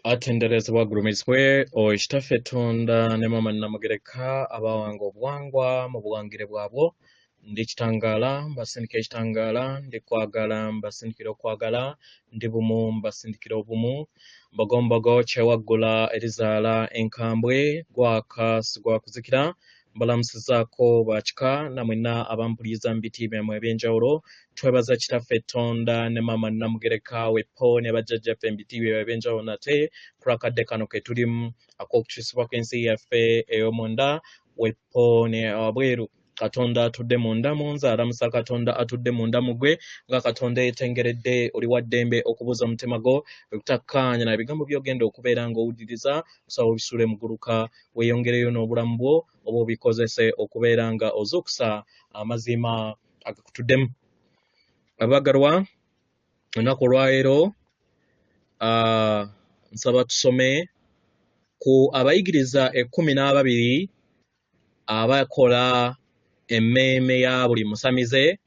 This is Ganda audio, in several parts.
Atenderezebwa agulumizibwe oyo Kitaffe Ttonda ne Maama Nnamugereka abawanga obuwangwa mu buwangire bwabwo. Ndi kitangaala mbasindikira ekitangaala, ndi kwagala mbasindikira okwagala, ndi bumu mbasindikira obumu. Mbogombogo kyewaggula erizaala enkambwe, gwaka sigwakuzikira. Mbalamusizaako bakika na mwenna abampuliriza mu biti byammwe eby'enjawulo. Twebaza Kitaffe Ttonda ne Maama Nnamugereka weppo ne bajjajjaffe mu biti byabwe eby'enjawulo nate ku lw'akadde kano ke tulimu ak'okukyusibwa kw'ensi yaffe ey'omunda weppo ne wabweru. Katonda atudde munda mu nze alamusa Katonda atudde munda mu gwe nga Katonda yetengeredde oli wa ddembe okubuuza omutima gwo okutakkaanya na bigambo by'ogenda okubeera ng'owuliriza kusaba obisuule muguluka weeyongereyo n'obulamu bwo oba obikozese okubeera nga ozuukusa amazima agakutuddemu. Abagalwa, olunaku olwaleero nsaba tusome ku abayigiriza 12 abakola emmeeme ya buli musamize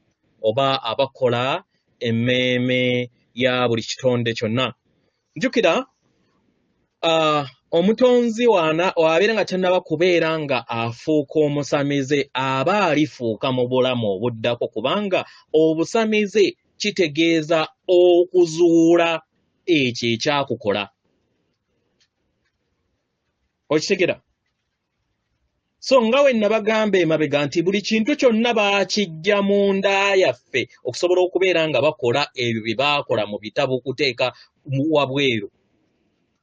oba abakola emmeeme ya buli kitonde kyonna. Jjukira omutonzi w'abeera nga tannaba kubeera nga afuuka omusamize aba alifuuka mu bulamu obuddako, kubanga obusamize kitegeeza okuzuula ekyo ekyakukola. Okitegera? So nga we nabagamba emabega nti buli kintu kyonna baakijja mu nda yaffe okusobola okubeera nga bakola ebyo bye baakola mu bitabo okuteeka wabweru.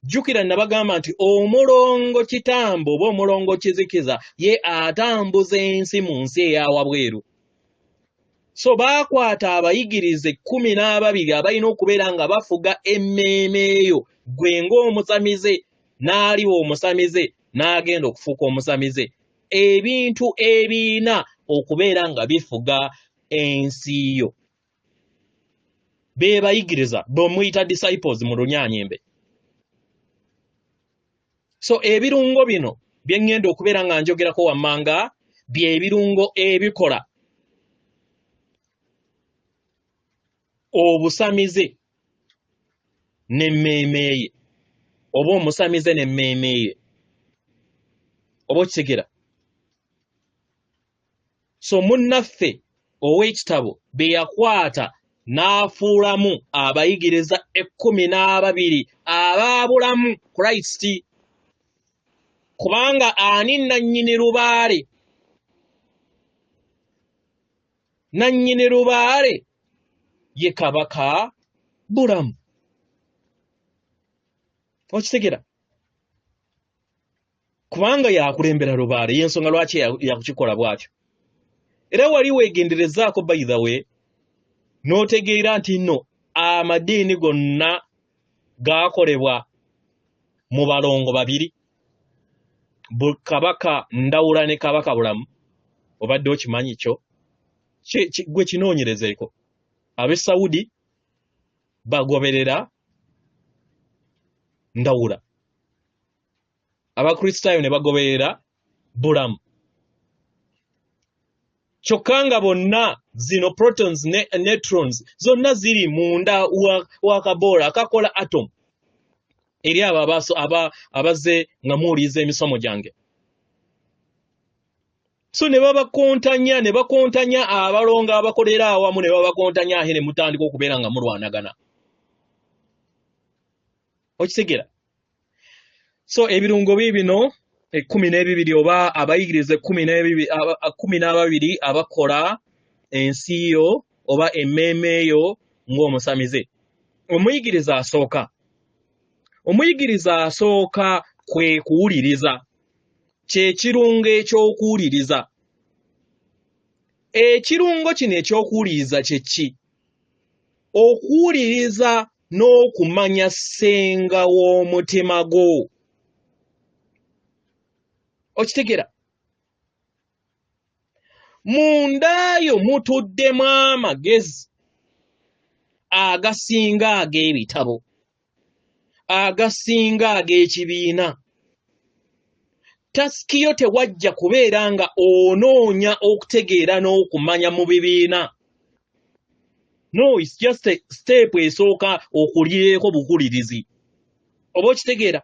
Jjukira nabagamba nti omulongo kitambo oba omulongo kizikiza ye atambuza ensi mu nsi eya wabweru. So baakwata abayigirize 12 abalina okubeera nga bafuga emmeeme eyo, ggwe ng'omusamize n'aliba omusamize n'agenda okufuuka omusamize, ebintu ebirina okubeera nga bifuga ensi yo be bayigiriza bwemuyita disciples mu lunyanyembe. So ebirungo bino bye ŋŋenda okubeera nga njogerako wammanga bye birungo ebikola obusamize n'emmeeme ye oba omusamize n'emmeeme ye, oba okitegera. So munnaffe ow'ekitabo be yakwata n'afuulamu abayigiriza 12 abaabulamu Christ, kubanga ani nannyini lubaale? Nannyini lubaale ye Kabaka Bulamu. Okitegera? Kubanga yakulembera lubaale, y'ensonga lwaki yakukikola bw'atyo. Era wali weegenderezaako by the way n'otegeera nti nno amadiini gonna gaakolebwa mu balongo babiri, Kabaka Ndawula ne Kabaka Bulamu. Obadde okimanyi kyo? Gwe kinoonyerezeeko. Ab'e Saudi bagoberera Ndawula, Abakristaayo ne bagoberera Bulamu, kyokka nga bonna zino protons ne neutrons zonna ziri munda wa kaboola akakola atom. Eri abo abazze nga muwuliriza emisomo gyange, so ne babakontanya, ne bakontanya abalongo abakolera awamu, ne babakontanya ahe ne mutandika okubeera nga mulwanagana. Okitegera? So ebirungo biibino 12 oba abayigiriza 12 abakola ensi yo oba emmeeme yo ng'omusamize. Omuyigiriza asooka, omuyigiriza asooka kwe kuwuliriza, kye kirungo eky'okuwuliriza. Ekirungo kino eky'okuwuliriza kye ki? Okuwuliriza n'okumanya ssenga w'omutima gwo. Okitegera? Munda yo mutuddemu amagezi agasinga ag'ebitabo, agasinga ag'ekibiina. Tasiki yo tewajja kubeera nga onoonya okutegeera n'okumanya mu bibiina. No, it's just a step esooka okulireeko bukulirizi. Oba okitegeera?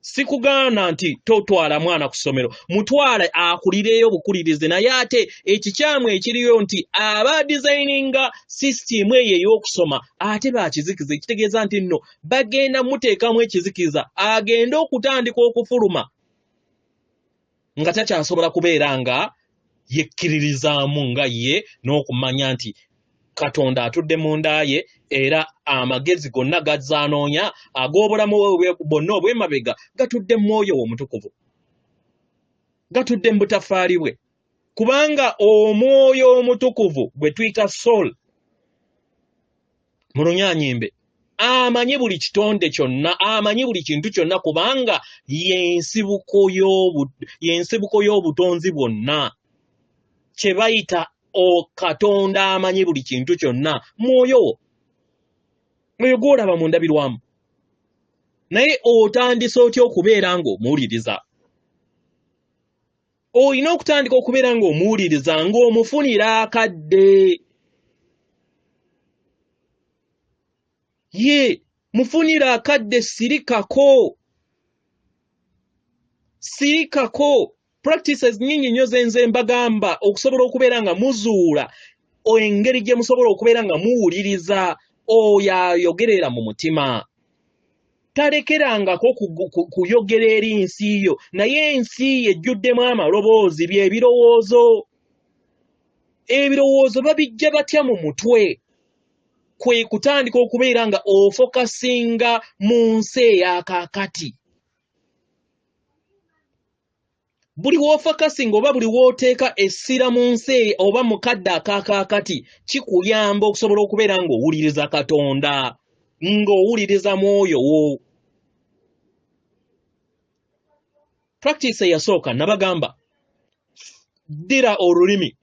Sikugaana nti totwala mwana ku ssomero, mutwale akulireyo bukulirize, naye ate ekikyamu ekiriyo nti aba designinga sisitimu eyo ey'okusoma ate bakizikiza, ekitegeeza nti nno bagenda muteekamu ekizikiza agende okutandika okufuluma nga takyasobola kubeera nga yekkiririzaamu nga ye n'okumanya nti Katonda atudde munda ye era amagezi gonna gazzaanoonya ag'obulamu bwonna obw'emabega gatudde mu mwoyo we omutukuvu, gatudde mu butaffaali bwe, kubanga omwoyo omutukuvu gwe tuyita soul mu lunyanyimbe amanyi buli kitonde kyonna, amanyi buli kintu kyonna, kubanga y'ensibuko y'obutonzi bwonna. Kye bayita Katonda amanyi buli kintu kyonna, mwoyo wo oyo gw'olaba mu ndabirwamu. Naye otandise otya okubeera ng'omuwuliriza? Olina okutandika okubeera ng'omuwuliriza ng'omufunira akadde. Ye mufunira akadde, sirikako, sirikako. Practices nyingi nnyo zenze mbagamba okusobola okubeera nga muzuula engeri gye musobola okubeera nga muwuliriza oyo ayogerera mu mutima. Talekerangako kuyogera eri nsi yo, naye ensi yo ejjuddemu amaloboozi, by'ebirowoozo. Ebirowoozo babijja batya mu mutwe? Kwe kutandika okubeera nga ofokasinga mu nsi ey'akaakati. Buli w'ofokasinga oba buli w'oteeka essira mu nsi oba mu kadde ak'akaakati, kikuyamba okusobola okubeera ng'owuliriza Katonda, ng'owuliriza mwoyo wo. Practice eyasooka nabagamba, ddira olulimi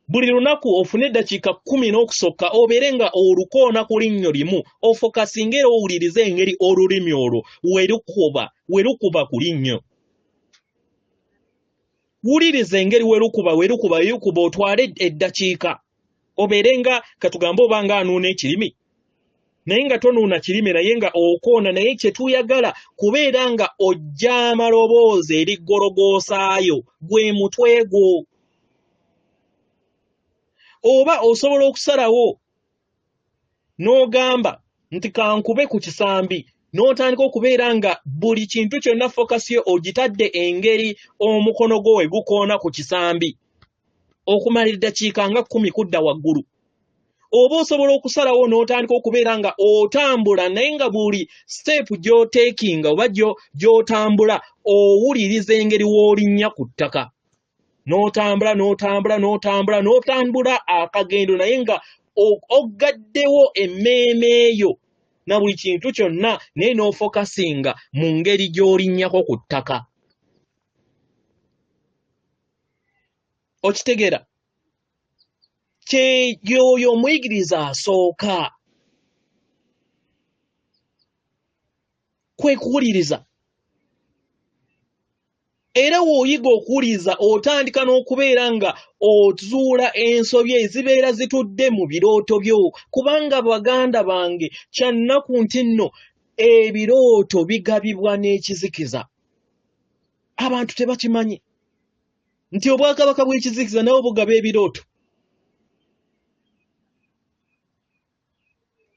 buli lunaku ofune eddakiika 10 n'okusokka obeere nga olukoona ku linnyo limu, ofokasinga era owulirize engeri olulimi olwo we lukuba ku linnyo. Wuliriza engeri we lukuba, we lukuba, we lukuba, otwale eddakiika obeere nga katugambe oba nga anuuna ekirimi, naye nga tonuuna kirimi, naye nga okoona. Naye kye tuyagala kubeera nga ojja amaloboozi eri ggologoosaayo gwe mutwe gwo. Oba osobola okusalawo n'ogamba nti kankube ku kisambi, n'otandika okubeera nga buli kintu kyonna focus yo ogitadde engeri omukono gwo we gukoona ku kisambi okumala eddakiika nga 10 kudda waggulu. Oba osobola okusalawo n'otandika okubeera nga otambula, naye nga buli step gy'oteekinga oba gy'otambula owuliriza engeri w'olinnya ku ttaka. N'otambula, n'otambula, n'otambula, n'otambula akagendo, naye nga oggaddewo emmeeme eyo na buli kintu kyonna, naye n'ofokasinga mu ngeri gy'olinnyako ku ttaka. Okitegeera? Kye y'oyo omuyigiriza asooka kwe kuwuliriza. Era w'oyiga okuwuliriza otandika n'okubeera nga ozuula ensobi ezibeera zitudde mu birooto byo, kubanga baganda bange kya nnaku nti nno ebirooto bigabibwa n'ekizikiza. Abantu tebakimanyi nti obwakabaka bw'ekizikiza nabwo bugaba ebirooto.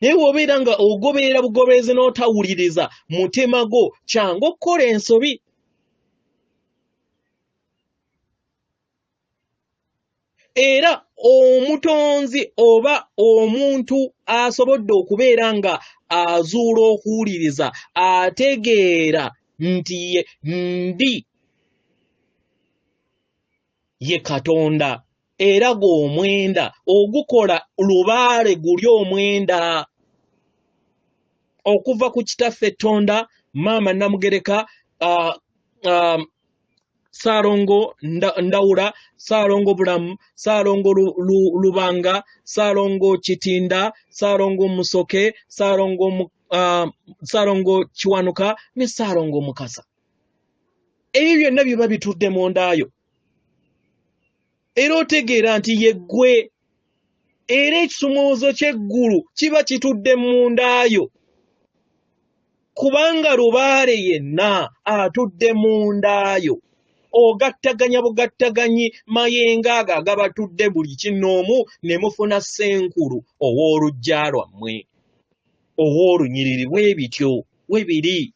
Naye bw'obeera nga ogoberera bugoberezi n'otawuliriza mutima gwo, kyangu okukola ensobi. Era omutonzi oba omuntu asobodde okubeera nga azuula okuwuliriza ategeera nti ye ndi ye Katonda, era gw'omwenda ogukola lubaale guli omwenda okuva ku kitaffe Tonda, maama Namugereka, Ssaalongo Ndawula, Ssaalongo Bulamu, Ssaalongo Lubanga, Ssaalongo Kitinda, Ssaalongo Musoke, Ssaalongo Kiwanuka ne Ssaalongo Mukasa. Ebyo byonna biba bitudde mu ndaayo, era otegeera nti ye ggwe, era ekisumuluzo ky'eggulu kiba kitudde mu ndaayo. Kubanga lubaale yenna atudde munda yo, ogattaganya bugattaganyi mayengo ago agabatudde buli kinnoomu ne mufuna ssenkulu ow'oluggya lwammwe, ow'olunyiriri. Bwe bityo we biri.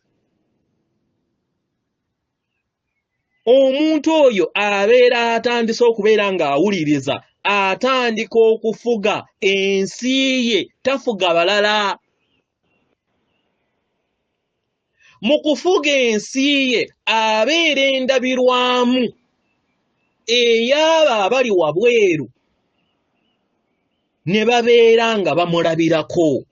Omuntu oyo abeera atandise okubeera ng'awuliriza, atandika okufuga ensi ye, tafuga balala. Mu kufuga ensi ye abeera endabirwamu ey'abo abali wabweru ne babeera nga bamulabirako.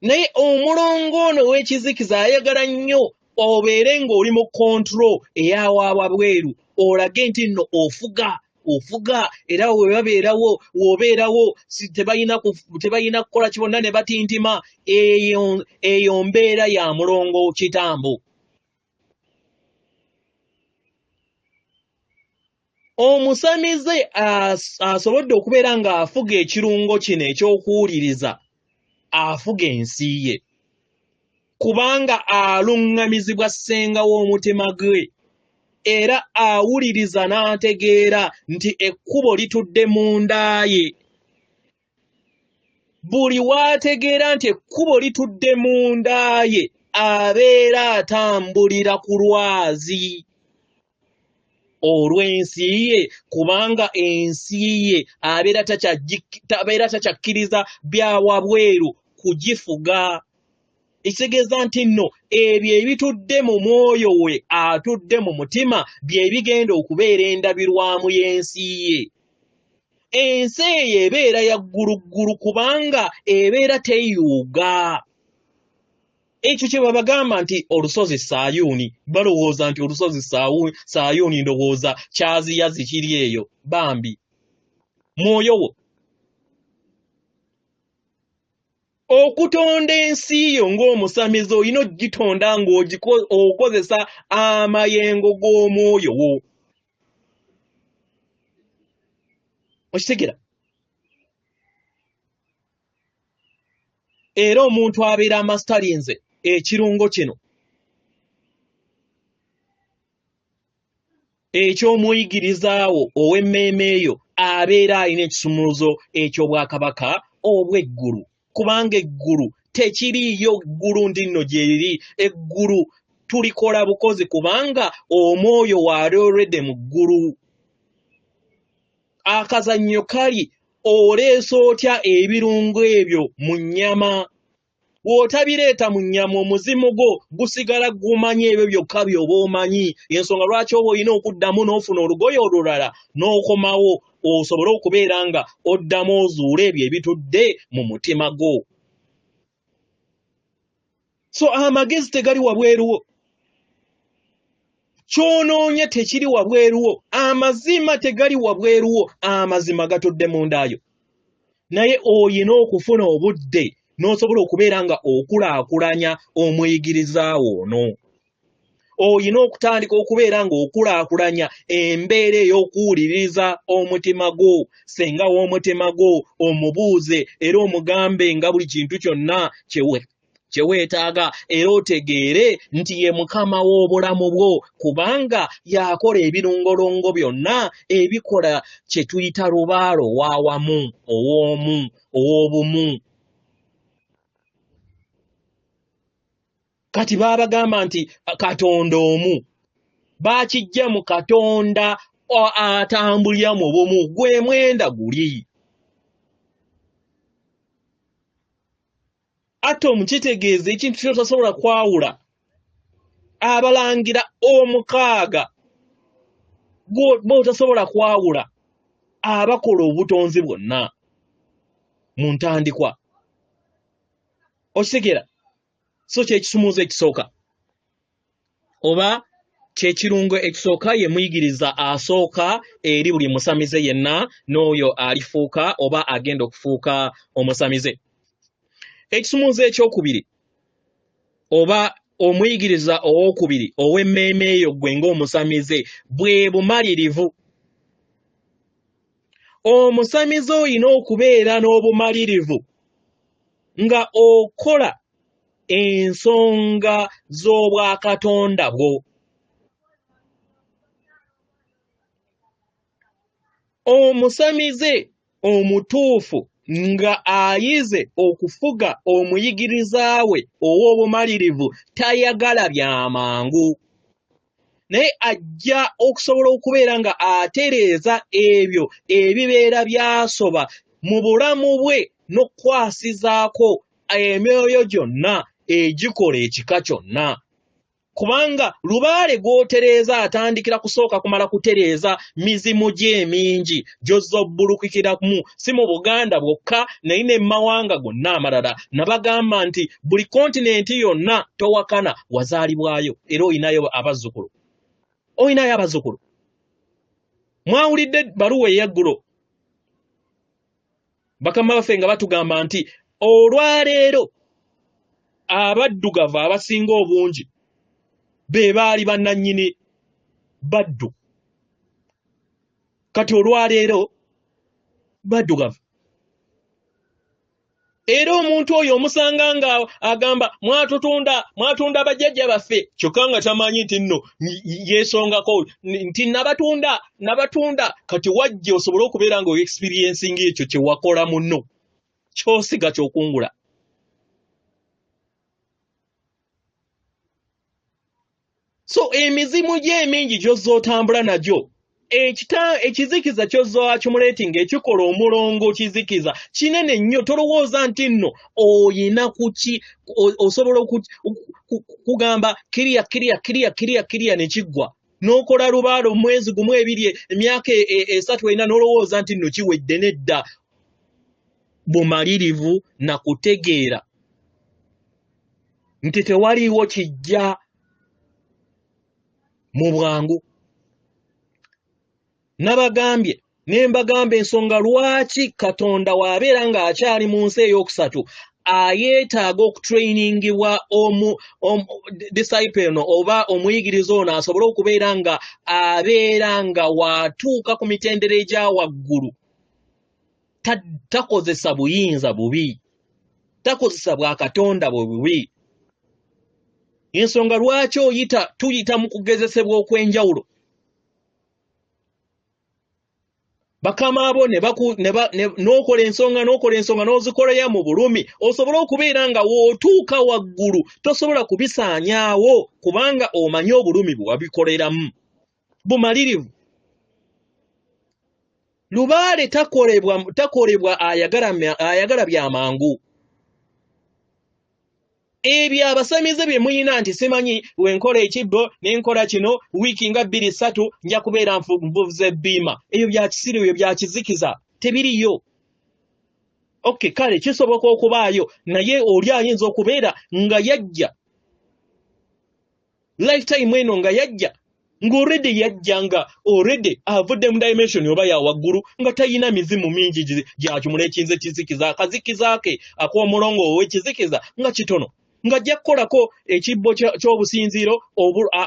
Naye omulongo ono ow'ekizikiza ayagala nnyo obeere ng'oli mu control eya wabweru, olage nti nno ofuga, ofuga, era we babeerawo, w'obeerawo, si tebalina kukola ki bonna ne batintima. Eyo mbeera ya mulongo kitambo. Omusamize asobodde okubeera ng'afuga ekirungo kino eky'okuwuliriza, afuga ensi ye, kubanga aluŋŋamizibwa ssenga w'omutima gwe, era awuliriza n'ategeera nti ekkubo litudde munda ye. Buli w'ategeera nti ekkubo litudde munda ye, abeera atambulira ku lwazi olw'ensi ye, kubanga ensi ye abeera takyakkiriza bya wabweru kugifuga. Ekitegeeza nti nno ebyo ebitudde mu mwoyo we atudde mu mutima bye bigenda okubeera endabirwamu y'ensi ye. Ensi eyo ebeera ya gguluggulu kubanga ebeera teyuuga. Ekyo kye babagamba nti olusozi Sayuuni, balowooza nti olusozi Sayuuni ndowooza kyaziyazi kiri eyo. Bambi mwoyo wo okutonda ensi yo ng'omusamize olina ogitonda ng'okozesa amayengo g'omwoyo wo. Okitegera? Era omuntu abeera amasitalinze ekirungo kino eky'omuyigirizaawo ow'emmeeme eyo abeera alina ekisumuluzo eky'obwakabaka obw'eggulu, kubanga eggulu tekiriiyo ggulu nti nno gye liri. Eggulu tulikola bukozi kubanga omwoyo waali olwedde mu ggulu. Akazannyo kali oleesa otya ebirungo ebyo mu nnyama? Bw'otabireeta mu nnyama, omuzimu gwo gusigala gumanyi ebyo byokka by'oba omanyi. Ensonga lwaki oba olina okuddamu n'ofuna olugoye olulala n'okomawo osobole okubeera nga oddamu ozuule ebyo ebitudde mu mutima gwo. So amagezi tegali wabweru wo, ky'onoonya tekiri wabweru wo, amazima tegali wabweru wo, amazima gatudde munda yo. Naye oyina okufuna obudde n'osobola okubeera nga okulaakulanya omuyigiriza wo ono. Oyina okutandika okubeera nga okulaakulanya embeera ey'okuwuliriza omutima gwo, ssenga w'omutima gwo omubuuze era omugambe nga buli kintu kyonna kye weetaaga, era otegeere nti ye mukama w'obulamu bwo, kubanga y'akola ebirungolongo byonna ebikola kye tuyita lubaale ow'awamu, ow'omu, ow'obumu. Kati baabagamba nti Katonda omu, baakijja mu Katonda atambulira mu bumu, gwe mwenda guli. Atomu kitegeeza ekintu ky'otasobola kwawula. Abalangira omukaaga b'otasobola kwawula abakola obutonzi bwonna mu ntandikwa. Okitegeera? So ky'ekisumuuzo ekisooka oba ky'ekirungo ekisooka, ye muyigiriza asooka eri buli musamize yenna n'oyo alifuuka oba agenda okufuuka omusamize. Ekisumuuzo ekyokubiri oba omuyigiriza owokubiri ow'emmeeme eyo ggwe ng'omusamize bwe bumalirivu. Omusamize olina okubeera n'obumalirivu nga okola ensonga z'obwakatonda bwo. Omusamize omutuufu nga ayize okufuga omuyigiriza we ow'obumalirivu tayagala bya mangu, naye ajja okusobola okubeera nga atereeza ebyo ebibeera byasoba mu bulamu bwe n'okukwasizaako emyoyo gyonna egikola ekika kyonna. Kubanga lubaale gw'otereeza atandikira kusooka kumala kutereeza mizimu gye emingi gy'ozza obbulukikiramu, si mu Buganda bwokka naye ne mu mawanga gonna amalala. Nabagamba nti buli kontinenti yonna towakana wazaalibwayo era olinayo abazzukulu, olinayo abazzukulu. Mwawulidde baluwa ey'eggulo bakama baffe nga batugamba nti olwaleero abaddugavu abasinga obungi be baali bannannyini baddu, kati olwaleero baddugavu. Era omuntu oyo omusanga nga agamba mwatutunda, mwatunda bajjajja baffe, kyokka nga tamanyi nti nno yeesongako nti nabatunda, nabatunda. Kati wajja osobole okubeera nga oexperiencing ekyo kye wakola munno, ky'osiga ky'okungula. So emizimu gyo emingi gy'ozza otambula nagyo, ekizikiza ky'ozza accumulating ekikola omulongo kizikiza kinene nnyo. Tolowooza nti nno oyina kuki, osobola kugamba kiriya kiriya kiriya kiriya kiriya ne kiggwa, n'okola lubaale omwezi gumu ebiri emyaka esatu ena n'olowooza nti nno kiwedde. Nedda, bumalirivu na kutegeera nti tewaliiwo kijja mu bwangu. Nabagambye ne mbagamba ensonga lwaki Katonda w'abeera ng'akyali mu nsi ey'okusatu ayeetaaga okutrainingibwa disciple eno oba omuyigiriza ono asobole okubeera nga abeera nga w'atuuka ku mitendera egya waggulu. Takozesa buyinza bubi, takozesa bwa Katonda bwe bubi. Ensonga lwaki tuyita mu kugezesebwa okw'enjawulo. Bakama bo n'okola ensonga, n'okola ensonga, n'ozikolera mu bulumi, osobole okubeera nga w'otuuka waggulu tosobola kubisaanyaawo kubanga omanyi obulumi bwe wabikoleramu. Bumalirivu. Lubaale takolebwa ayagala bya mangu. Ebyo abasamize bye muyina nti simanyi we nkola ekibbo ne nkola kino wiiki nga bbiri ssatu nja kubeera nvuze ebbiima, ebyo bya kisiru, ebyo bya kizikiza, tebiriyo. Okay, kale kisoboka okubaayo, naye oli ayinza okubeera nga yajja lifetime eno nga yajja ng'already yajja nga already avudde mu dimension oba ya waggulu nga talina mizimu mingi gyakimula ekinze kizikiza, akazikiza ke ak'omulongo ow'ekizikiza nga kitono, ng'ajja kukolako ekibbo ky'obusinziiro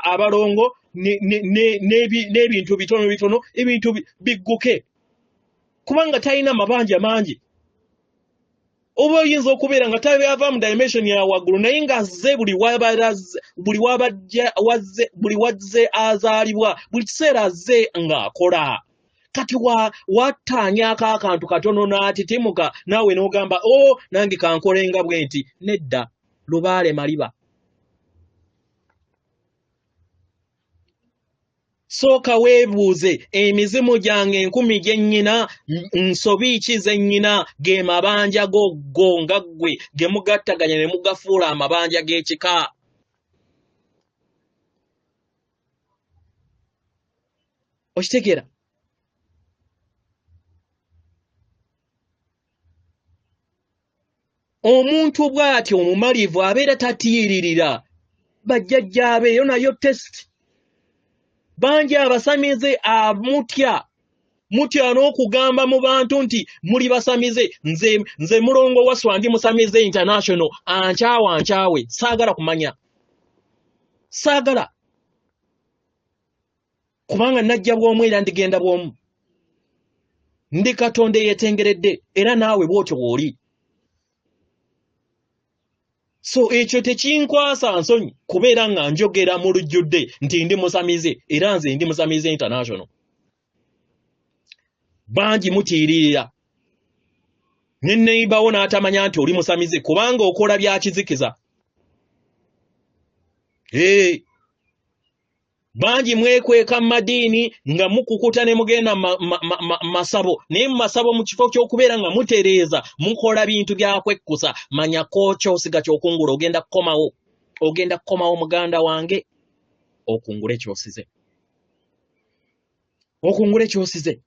abalongo n'ebintu bitono bitono, ebintu bigguke kubanga talina mabanja mangi. Oba oyinza okubeera nga tayava mu dimension ya waggulu naye ng'azze buli wabajja wazze, buli wazze azaalibwa, buli kiseera azze ng'akola. Kati wattaanyako akantu katono n'atitimuka, naawe n'ogamba o oh, nange kankole nga bwe nti. Nedda, lubaale maliba. Sooka weebuuze emizimu gyange enkumi gye nnyina, nsobi ki ze nnyina, ge mabanja go go nga ggwe ge mugattaganya ne mugafuula amabanja g'ekika. Okitegeera? Omuntu bw'atyo omumalivu abeera tatiiririra bajjajjaabe, eyo nayo test. Bangi abasamize amutya mutya n'okugamba mu bantu nti muli basamize. Nze mulongo Waswa ndi musamize international, ankyawa nkyawe, saagala kumanya, saagala, kubanga najja bw'omu era ndigenda bw'omu. Ndi Katonda eyeetengeredde, era naawe bw'otyo bw'oli. So ekyo tekinkwasa nsonyi kubeera nga njogera mu lujjudde nti ndi musamize, era nze ndi musamize international. Bangi mutiiririra ne neighbor n'atamanya nti oli musamize kubanga okola bya kizikiza. Bangi mwekweka mu madiini nga mukukuta ne mugenda masabo, naye mu masabo mu kifo ky'okubeera nga mutereeza mukola bintu bya kwekkusa. Manya ky'osiga ky'okungula, ogenda kukomawo, ogenda kukomawo muganda wange okungule ky'osize, okungule ky'osize.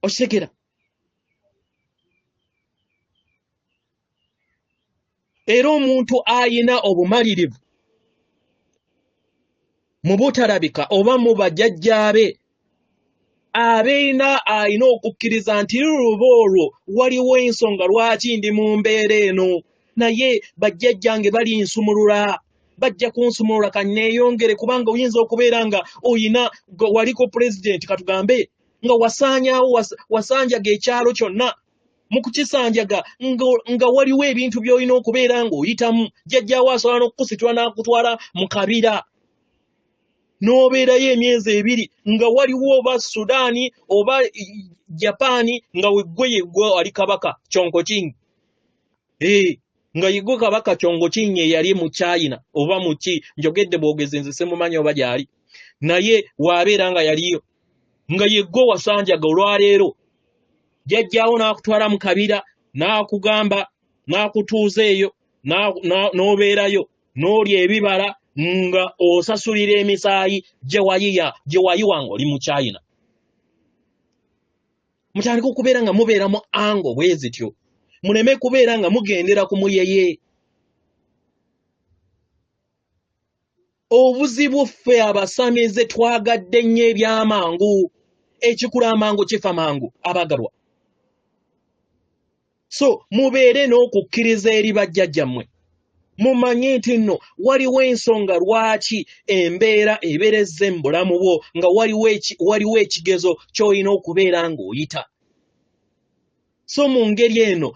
Okitegera? Era omuntu ayina obumalirivu mu butalabika oba mu bajjajjaabe abeena ayina okukkiriza nti luba olwo waliwo ensonga lwaki ndi mu mbeera eno, naye bajjajjange balinsumulula, bajja kunsumulula kanneeyongere. Kubanga oyinza okubeera nga oyina waliko pulezidenti katugambe nga wasaanyaawo, wasanjaga ekyalo kyonna, mu kukisanjaga nga waliwo ebintu by'olina okubeera ng'oyitamu. Jjajjaawo asobola n'okukusitula n'akutwala mu kabira n'obeerayo emyezi ebiri nga waliwo oba Sudaani oba Japaani nga weggwe yeggwe ali kabaka Kyonko King. Nga yeggwe kabaka Kyongo King eyali mu China oba mu ki, njogedde bwogezi nze simumanyi oba gy'ali, naye waabeera nga yaliyo nga yeggwe wasanjaga. Olwaleero jjajjaawo n'akutwala mu kabira n'akugamba n'akutuuza eyo n'obeerayo n'olya ebibala nga osasulira emisaayi gye wayiwa ng'oli mu China. Mutandike okubeera nga mubeera mu ango bwe zityo, muleme kubeera nga mugendera ku muyeye. Obuzibu ffe abasamize twagadde nnyo ebyamangu, ekikula amangu kifa mangu abagalwa. So mubeere n'okukkiriza eri bajjajjammwe, mumanye nti nno waliwo ensonga lwaki embeera ebeerezze mu bulamu bwo, nga waliwo ekigezo ky'olina okubeera ng'oyita. So mu ngeri eno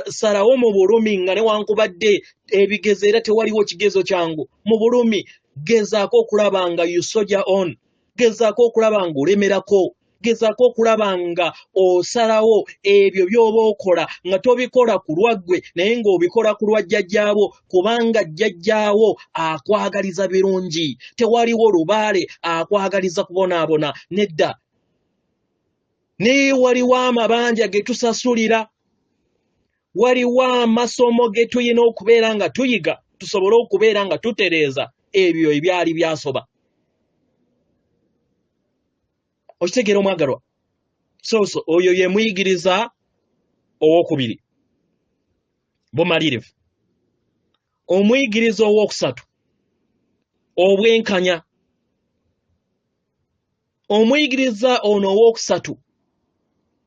salawo mu bulumi nga newankubadde ebigezo era tewaliwo kigezo kyangu. Mu bulumi gezaako okulaba nga you soldier on, gezaako okulaba ng'olemerako, gezaako okulaba nga osalawo ebyo by'oba okola nga tobikola ku lwa ggwe naye ng'obikola ku lwa jjajjaawo, kubanga jjajjaawo akwagaliza birungi. Tewaliwo lubaale akwagaliza kubonaabona, nedda. Naye waliwo amabanja ge tusasulira, waliwo amasomo ge tulina okubeera nga tuyiga tusobole okubeera nga tutereeza ebyo ebyali byasoba. Okitegeera omwagalwa? So oyo ye muyigiriza owokubiri, bumalirivu. Omuyigiriza owokusatu, obwenkanya. Omuyigiriza ono owokusatu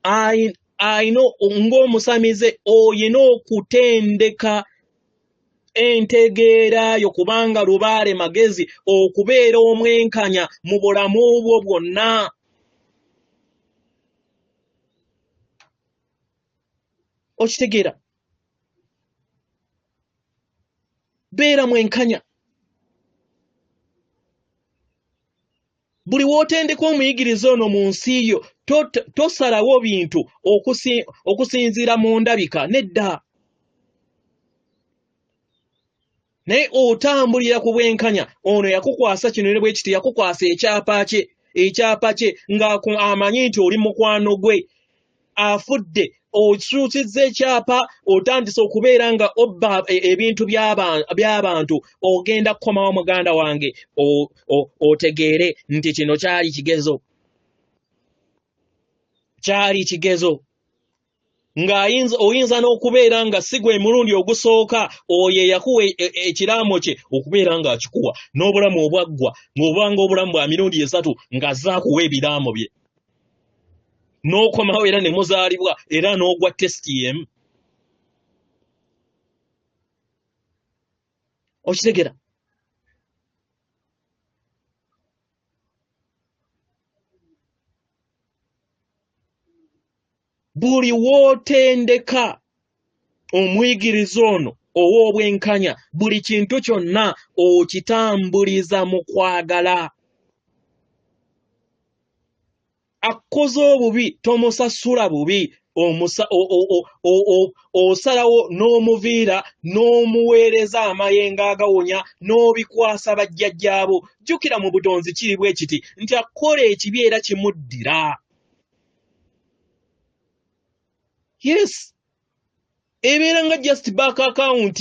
ayina ng'omusamize oyina okutendeka entegeera yo, kubanga lubaale magezi, okubeera omwenkanya mu bulamu bwo bwonna. Okitegeera? Beera mwenkanya. Buli w'otendeka omuyigiriza ono mu nsi yo, tosalawo bintu okusinziira mu ndabika, nedda. Naye otambulira ku bwenkanya. Ono yakukwasa kino ne bwe kiti, yakukwasa ekyapa kye nga amanyi nti oli mukwano gwe, afudde, okyusizza ekyapa, otandise okubeera nga obba ebintu by'abantu. Ogenda kukomawo muganda wange, otegeere nti kino kyali kigezo, kyali kigezo. Oyinza n'okubeera nga si gwe mulundi ogusooka oyo eyakuwa ekiraamo kye okubeera ng'akikuwa, n'obulamu obwaggwa ng'obanga obulamu bwa mirundi esatu ng'azze akuwa ebiraamo bye, n'okomawo era ne muzaalibwa era n'ogwa tesiti y'emu. Okitegeera? Buli w'otendeka omuyigiriza ono ow'obwenkanya, buli kintu kyonna okitambuliza mu kwagala. Akkoze obubi tomusasula bubi, osalawo n'omuviira n'omuweereza amayengo agawonya n'obikwasa bajjajjaabo. Jjukira mu butonzi kiri bwe kiti nti akola ekibi era kimuddira. Yes, ebeera nga just back account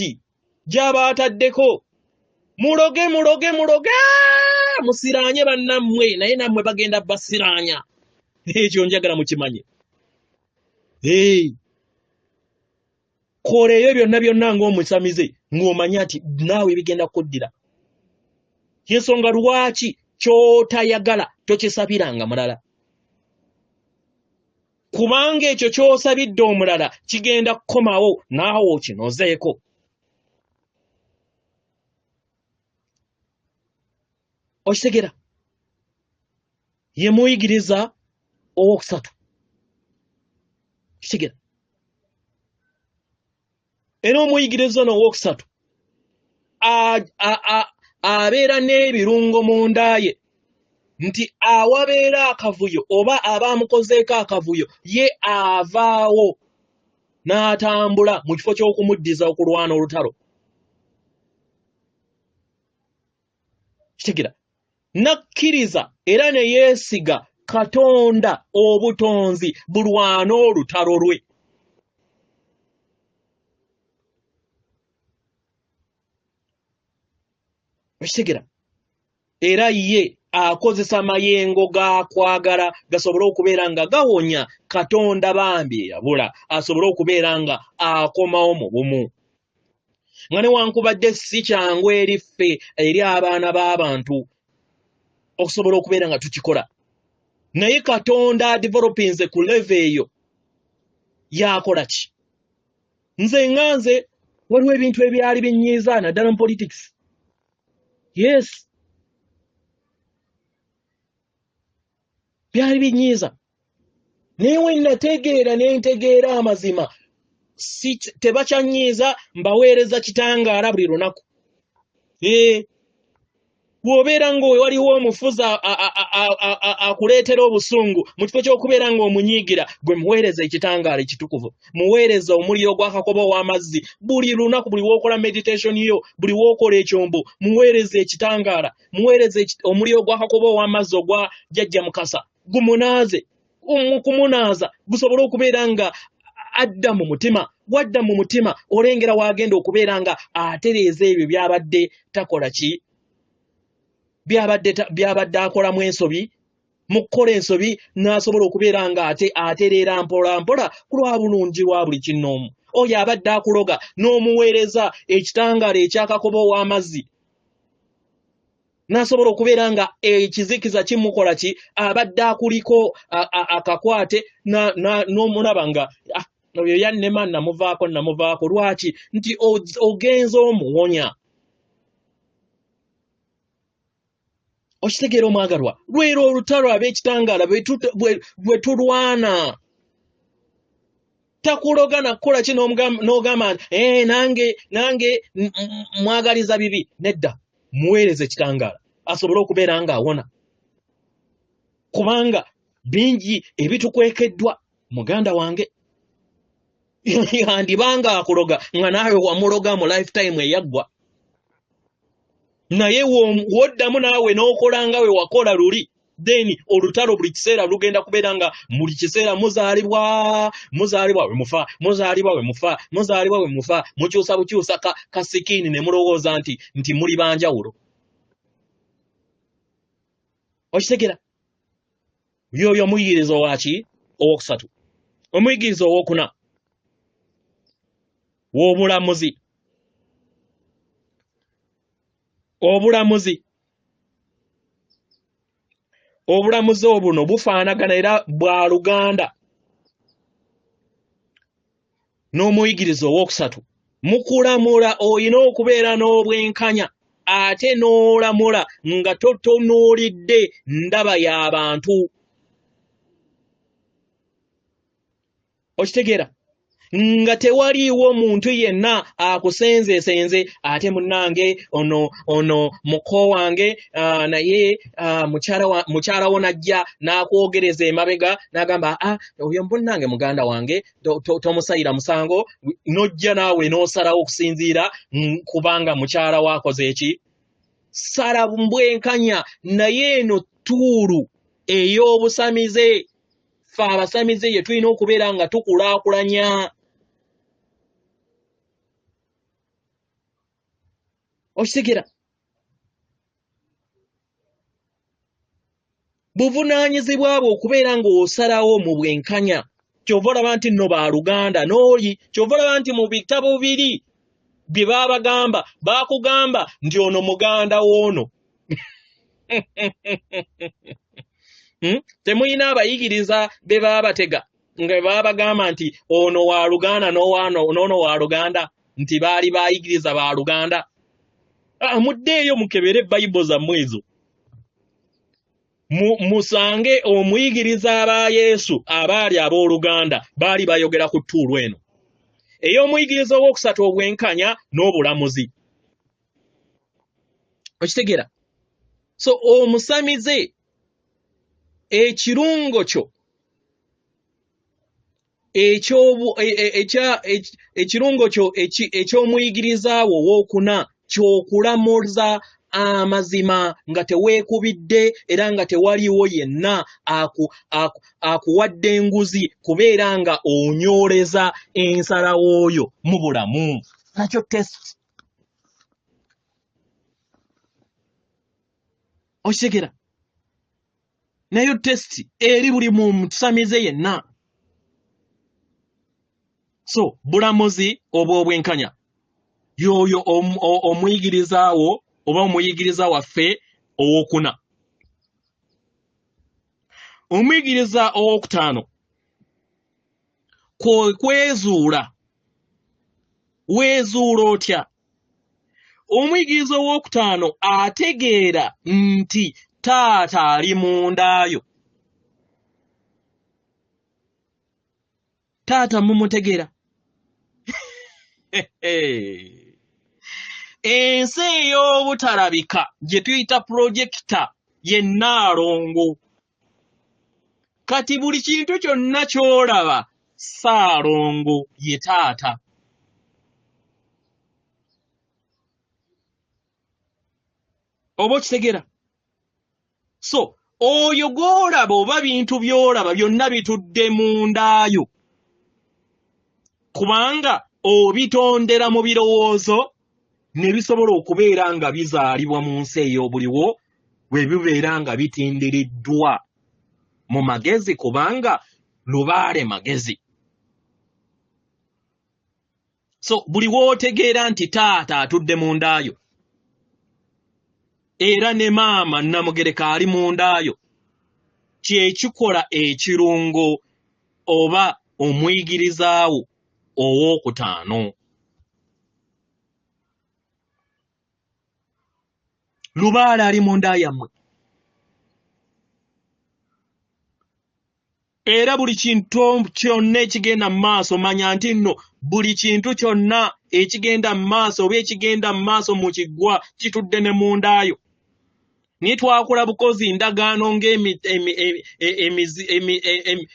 gy'aba ataddeko. Muloge, muloge, muloge, musiraanye bannammwe, naye nammwe bagenda basiraanya. Ekyo njagala mukimanye. Hey, kola ebyo byonna byonna ng'omusamize, ng'omanya nti naawe bigenda kuddira. Y'ensonga lwaki ky'otayagala tokisabiranga mulala, kubanga ekyo ky'osabidde omulala kigenda kukomawo naawe okinozeeko. Okitegera? Ye muyigiriza owokusatu. Kitegera? Era omuyigiriza ono owokusatu abeera n'ebirungo munda ye, nti awabeera akavuyo oba abaamukozeeko akavuyo, ye avaawo n'atambula mu kifo ky'okumuddiza okulwana olutalo. Kitegera? Nakkiriza era ne yeesiga Katonda obutonzi bulwana olutalo lwe. Okitegera? Era ye akozesa mayengo ga kwagala gasobole okubeera nga gawonya Katonda bambi eyabula, asobole okubeera nga akomawo mu bumu. Nga newankubadde si kyangu eri ffe, eri abaana b'abantu okusobola okubeera nga tukikola, naye Katonda adevelopinze ku level eyo yakola ki? Nze nga nze waliwo ebintu ebyali binnyiiza naddala mu politics. Yes, byali binnyiiza, naye we nategeera ne ntegeera amazima, si tebakyannyiiza, mbaweereza kitangaala buli lunaku. Bw'obeera nga waliwo omufuzi akuleetera obusungu, mu kifo ky'okubeera ng'omunyiigira, gwe muweereza ekitangaala ekitukuvu, muweereza omuliro gw'akakoba ow'amazzi buli lunaku. Buli w'okola meditation yo, buli w'okola ekyombo, muweereza ekitangaala, muweereza omuliro gw'akakoba ow'amazzi ogwa Jjajja Mukasa, gumunaaze, kumunaaza gusobole okubeera nga adda mu mutima. Wadda mu mutima, olengera wagenda okubeera nga atereeza ebyo byabadde takola ki, byabadde akolamu ensobi. Mu kukola ensobi n'asobola okubeera nga ate atereera mpola mpola ku lwa bulungi bwa buli kinnoomu. Oyo abadde akuloga n'omuweereza ekitangaala ekyakakoba ow'amazzi, n'asobola okubeera nga ekizikiza kimukola ki, abadde akuliko akakwate n'omulaba nga oyo yannema, namuvaako, namuvaako. Lwaki? Nti ogenza omuwonya. Okitegeera omwagalwa? Lwera olutalo ab'ekitangaala bwe tulwana. Takuloga nakukola ki n'ogamba nti nange mwagaliza bibi. Nedda, muweereze ekitangaala asobole okubeera ng'awona, kubanga bingi ebitukwekeddwa. Muganda wange, yandibanga akuloga nga naawe wamuloga mu lifetime eyaggwa, naye woddamu naawe n'okola nga we wakola luli, then olutalo buli kiseera lugenda kubeera nga buli kiseera muzaalibwa, muzaalibwa we mufa, muzaalibwa we mufa, muzaalibwa we mufa, mukyusa bukyusa ka skin ne mulowooza nti muli banjawulo. Okitegera? Yoyo omuyigiriza owaki owokusatu. Omuyigiriza owokuna w'obulamuzi. Obulamuzi, obulamuzi obuno bufaanagana era bwa luganda n'omuyigiriza owokusatu. Mu kulamula olina okubeera n'obwenkanya, ate n'olamula nga totunuulidde ndaba y'abantu. Okitegeera? Nga tewaliiwo muntu yenna akusenzesenze, ate munnange ono muko wange, naye mukyala wo n'ajja n'akwogereza emabega n'agamba, oyo munnange muganda wange, tomusayira musango, n'ojja naawe n'osalawo okusinziira kubanga mukyala wo akoze eki? Sala mbwenkanya. Naye eno ttuulu ey'obusamize, ffe abasamize ye tulina okubeera nga tukulaakulanya. Okitegeera? Buvunaanyizibwa bwo okubeera ng'osalawo mu bwenkanya. Ky'ova olaba nti nno baaluganda n'oli, ky'ova olaba nti mu bitabo biri bye baabagamba, baakugamba nti ono muganda w'ono. Temulina abayigiriza be baabatega nga baabagamba nti ono wa luganda n'ono wa luganda, nti baali bayigiriza ba luganda. Muddeeyo mukebere Bayibuli zammwe ezo, musange omuyigiriza aba Yesu abaali abooluganda baali bayogera ku ttuulu eno ey'omuyigiriza owookusatu, obwenkanya n'obulamuzi. Okitegeera? So omusamize ekirungo kyo ekirungo kyo eky'omuyigiriza wo owookuna ky'okulamuza amazima nga teweekubidde era nga tewaliiwo yenna akuwadde enguzi kubeera nga onyooleza ensalawo yo mu bulamu. Nakyo test. Okitegeera? Nayo test eri buli musamize yenna. So bulamuzi obw'obwenkanya y'oyo omuyigiriza wo oba omuyigiriza waffe owokuna. Omuyigiriza owokutaano kwezuula. Weezuula otya? Omuyigiriza owokutaano ategeera nti taata ali mundaayo. Taata mumutegeera. Ensi ey'obutalabika gye tuyita projector ye Nnaalongo. Kati buli kintu kyonna ky'olaba Ssaalongo ye taata. Oba okitegeera? So oyo gw'olaba oba bintu by'olaba byonna bitudde mundaayo, kubanga obitondera mu birowoozo ne bisobola okubeera nga bizaalibwa mu nsi ey'obuliwo bwe bibeera nga bitindiriddwa mu magezi, kubanga lubaale magezi. So buli w'otegeera nti taata atudde mundaayo era ne maama Namugereka ali mundaayo, kyekikola ekirungo oba omuyigirizaawo owokutaano. Lubaale ali munda yammwe. Era buli kintu kyonna ekigenda mu maaso, manya nti nno buli kintu kyonna ekigenda mu maaso oba ekigenda mu maaso mu kiggwa kitudde ne mundaayo. Naye twakola bukozi ndagaano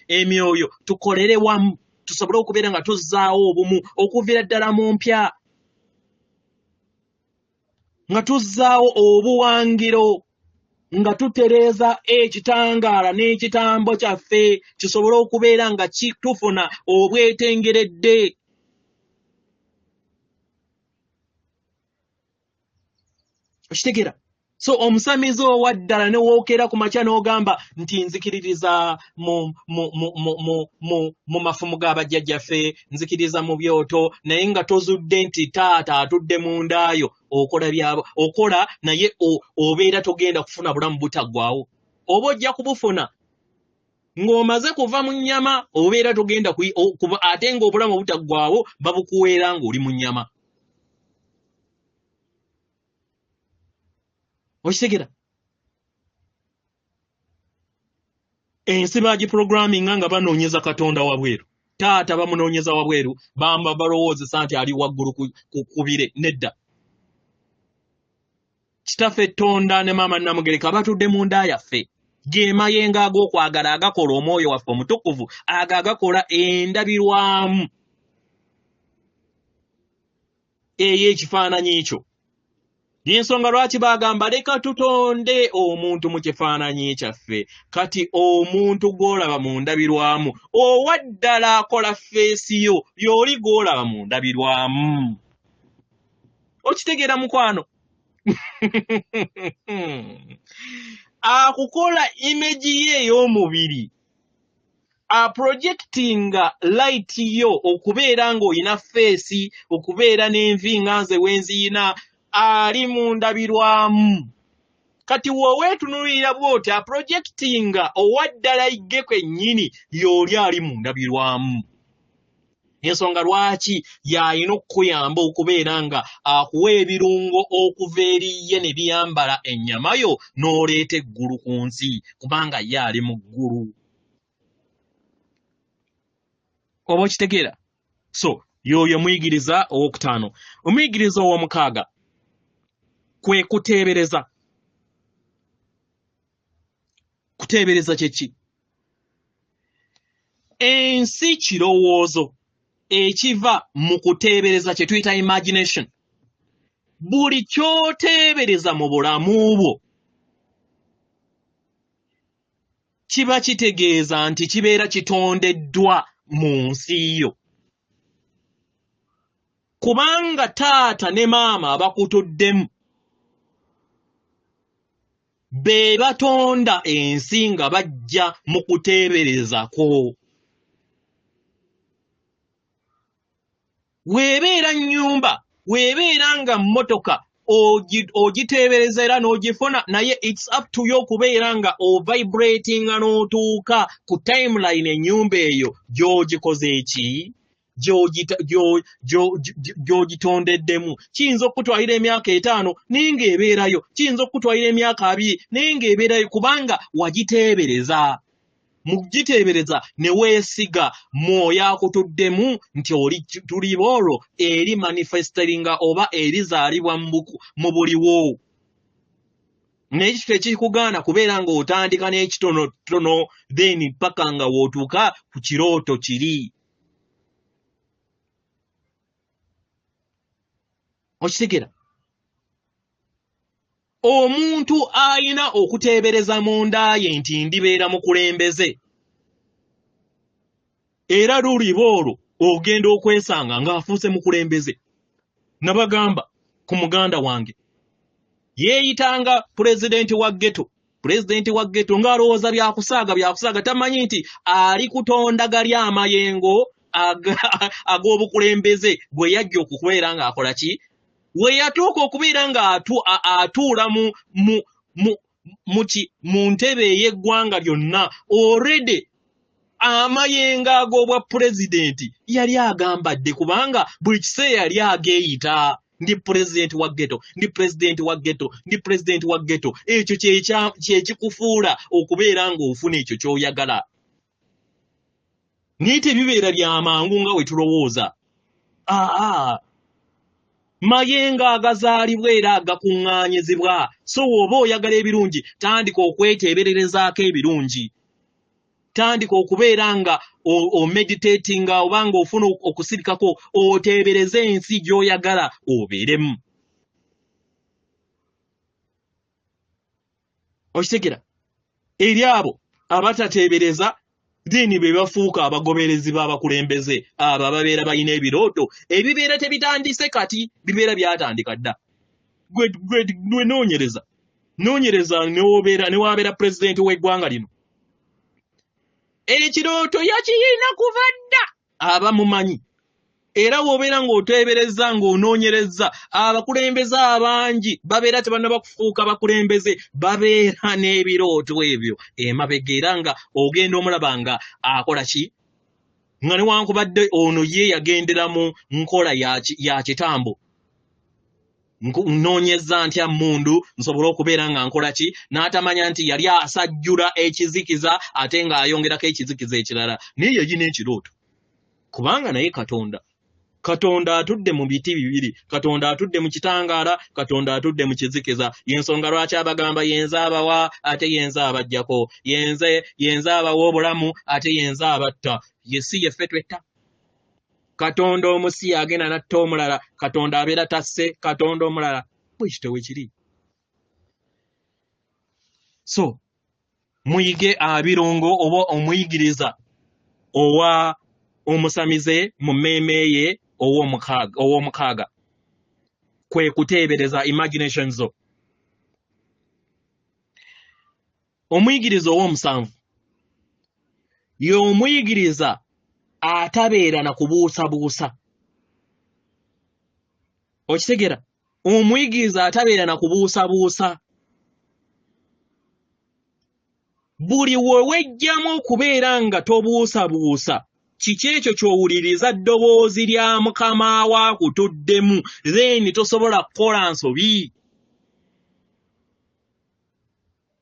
ng'emyoyo tukolere wamu tusobole okubeera nga tuzzaawo obumu okuviira ddala mu mpya, nga tuzzaawo obuwangiro, nga tutereeza ekitangaala n'ekitambo kyaffe kisobole okubeera nga tufuna obwetengeredde. Okitegeera? So omusamize owa ddala ne wookera ku makya n'ogamba nti nzikiririza mu mafumu ga bajjajjaffe, nzikiririza mu byoto, naye nga tozudde nti taata atudde mu ndaayo, okola byabo okola, naye obeera togenda kufuna bulamu butaggwaawo. Oba ojja kubufuna ng'omaze kuva mu nnyama, obeera togenda kuba, ate ng'obulamu obutaggwaawo babukuweera ng'oli mu nnyama. Okitegeera? Ensi bagiprogramminga nga banoonyeza Katonda wabweru. Taata bamunoonyeza wabweru, bamba balowoozesa nti ali waggulu ku bire. Nedda, Kitaffe Tonda ne Maama Namugereka batudde munda yaffe. Ge mayengo ag'okwagala agakola omwoyo waffe omutukuvu, ago agakola endabirwamu ey'ekifaananyi kyo. Y'ensonga lwaki bagamba leka tutonde omuntu mu kifaananyi kyaffe. Kati omuntu gw'olaba mu ndabirwamu owa ddala akola feesi yo y'oli gw'olaba mu ndabirwamu. Okitegeera mukwano? Akukola image ye ey'omubiri, aprojectinga light yo okubeera ng'olina feesi, okubeera n'envi nga nze wenziyina, ali mu ndabirwamu. Kati w'oweetunuulira bw'oti aprojectinga owa ddala igge kwennyini y'oli ali mu ndabirwamu. Ensonga lwaki y'alina okukuyamba okubeera nga akuwa ebirungo okuva eri ye ne biyambala ennyama yo n'oleeta eggulu ku nsi, kubanga ye ali mu ggulu. Oba okitegeera? So y'oyo omuyigiriza owokutaano. Omuyigiriza ow'omukaaga kwe kuteebereza. Kuteebereza kye ki? Ensi kirowoozo ekiva mu kuteebereza kye tuyita imagination. Buli ky'oteebereza mu bulamu bwo kiba kitegeeza nti kibeera kitondeddwa mu nsi yo. Kubanga taata ne maama abakutuddemu be batonda ensi nga bajja mu kuteebereza kwo. Weebeera nnyumba, weebeera nga mmotoka, ogiteebereza era n'ogifuna, naye it's up to you okubeera nga ovibratinga n'otuuka ku timeline ennyumba eyo gy'ogikoze eki gy'ogitondeddemu. Kiyinza okukutwalira emyaka 5 naye ng'ebeerayo, kiyinza okukutwalira emyaka 20 naye ng'ebeerayo, kubanga wagiteebereza. Mu kugiteebereza ne weesiga mwoyo akutuddemu nti oli tuliba olwo eri manifestinga oba erizaalibwa mu buliwo. Naye ekyo tekikugaana kubeera ng'otandika n'ekitonotono then paka nga w'otuuka ku kirooto kiri. Okitegeera? Omuntu alina okuteebereza munda ye nti ndibeera mukulembeze, era luliba olwo ogenda okwesanga ng'afuuse mukulembeze. Nabagamba ku muganda wange yeeyitanga pulezidenti wa ghetto, pulezidenti wa ghetto ng'alowooza byakusaaga byakusaaga, tamanyi nti ali kutonda gali amayengo ag'obukulembeze bwe yajja okubeera ng'akola ki. We yatuuka okubeera ng'atuula mu ntebe ey'eggwanga lyonna, already amayengo ag'obwa pulezidenti yali agambadde, kubanga buli kiseera yali ageeyita ndi pulezidenti wa ghetto, ndi pulezidenti wa ghetto, ndi pulezidenti wa ghetto. Ekyo kye kikufuula okubeera ng'ofuna ekyo ky'oyagala. Naye tebibeera bya mangu nga we tulowooza. Aa, mayengo agazaalibwa era agakuŋŋaanyizibwa. So bw'oba oyagala ebirungi, tandika okweteebererezaako ebirungi. Tandika okubeera nga omeditatinga oba ng'ofuna okusirikako, oteebereze ensi gy'oyagala obeeremu. Okitegeera? Eri abo abatateebereza then be bafuuka abagoberezi b'abakulembeze abo ababeera balina ebirooto ebibeera tebitandise kati, bibeera byatandika dda. Gwe noonyereza, noonyereza ne wabeera pulezidenti w'eggwanga lino, ekirooto yakiyina kuva dda, abamumanyi. Era bw'obeera ng'oteebereza ng'onoonyereza, abakulembeze abangi babeera tebannaba kufuuka bakulembeze, babeera n'ebirooto ebyo emabega, era nga ogenda omulaba nga akola ki, nga newankubadde ono ye yagendera mu nkola ya kitambo. Nnoonyeza ntya mmundu nsobole okubeera nga nkola ki, n'atamanya nti yali asajjula ekizikiza ate ng'ayongerako ekizikiza ekirala, naye yalina ekirooto. Kubanga naye Katonda. Katonda atudde mu biti bibiri. Katonda atudde mu kitangaala, Katonda atudde mu kizikiza. Y'ensonga lwaki abagamba yenze abawa ate yenze abaggyako. Yenze yenze abawa obulamu ate yenze abatta. Ye si yeffe twetta. Katonda omusi agenda n'atta omulala, Katonda abeera tasse Katonda omulala. Bwe kityo bwe kiri. So muyige abirungo oba omuyigiriza owa omusamize mu mmeeme ye ow'omukaaga kwe kuteebereza imagination zo. Omuyigiriza ow'omusanvu y'omuyigiriza atabeera na kubuusabuusa. Okitegeera? Omuyigiriza atabeera na kubuusabuusa. Buli we wejjamu okubeera nga tobuusabuusa, kiki ekyo ky'owuliriza ddoboozi lya Mukama wo akutuddemu, then tosobola kukola nsobi.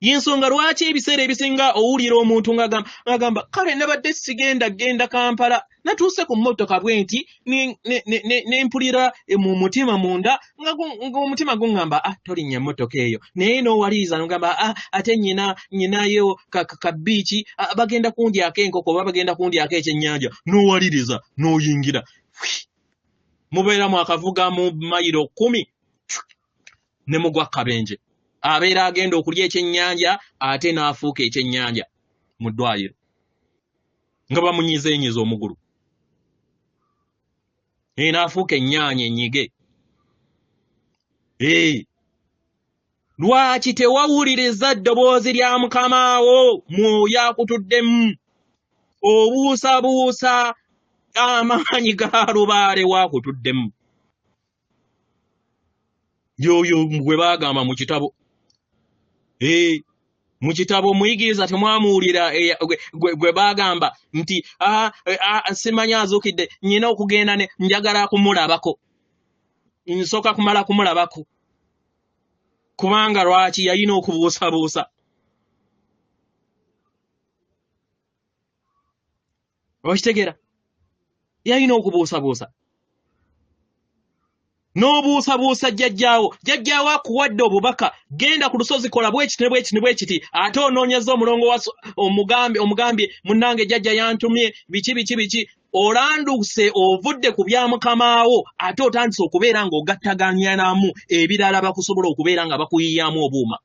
Y'ensonga lwaki ebiseera ebisinga owulira omuntu ng'agamba kale nabadde sigenda genda Kampala, natuuse ku mmotoka bwe nti ne mpulira mu mutima munda ng'omutima guŋŋamba ah tolinnya mmotoka eyo, naye n'owaliriza n'ogamba ah ate nnyinayo ka bbiici, ah, bagenda kundyako enkoko oba bagenda kundyako ekyennyanja, n'owaliriza n'oyingira. Mubeera mwakavuga mu mayiro 10 ne mugwa kabenje. Abeera agenda okulya ekyennyanja ate n'afuuka ekyennyanja mu ddwaliro nga bamunyizenyiza omugulu, n'afuuka ennyaanya ennyige. Lwaki tewawuliriza ddoboozi lya Mukamaawo mwoyo akutuddemu? Obuusabuusa amaanyi ga lubaale waakutuddemu. Yoyo gwe baagamba mu kitabo. Mu kitabo omuyigiriza temwamuwulira gwe baagamba nti simanyi azuukidde, nnyina okugenda ne njagala kumulabako, nsooka kumala kumulabako. Kubanga lwaki yalina okubuusabuusa? Okitegeera? Yalina okubuusabuusa. N'obuusabuusa jjajjaawo. Jjajjaawo akuwadde obubaka, genda ku lusozi kola bwekiti ne bwekiti ne bwekiti, ate onoonyeza omulongo wa omugambye munnange jjajja yantumye biki biki biki. Olanduse ovudde ku bya mukamaawo ate otandise okubeera ng'ogattaganyanamu ebirala bakusobola okubeera nga bakuyiyamu obuuma.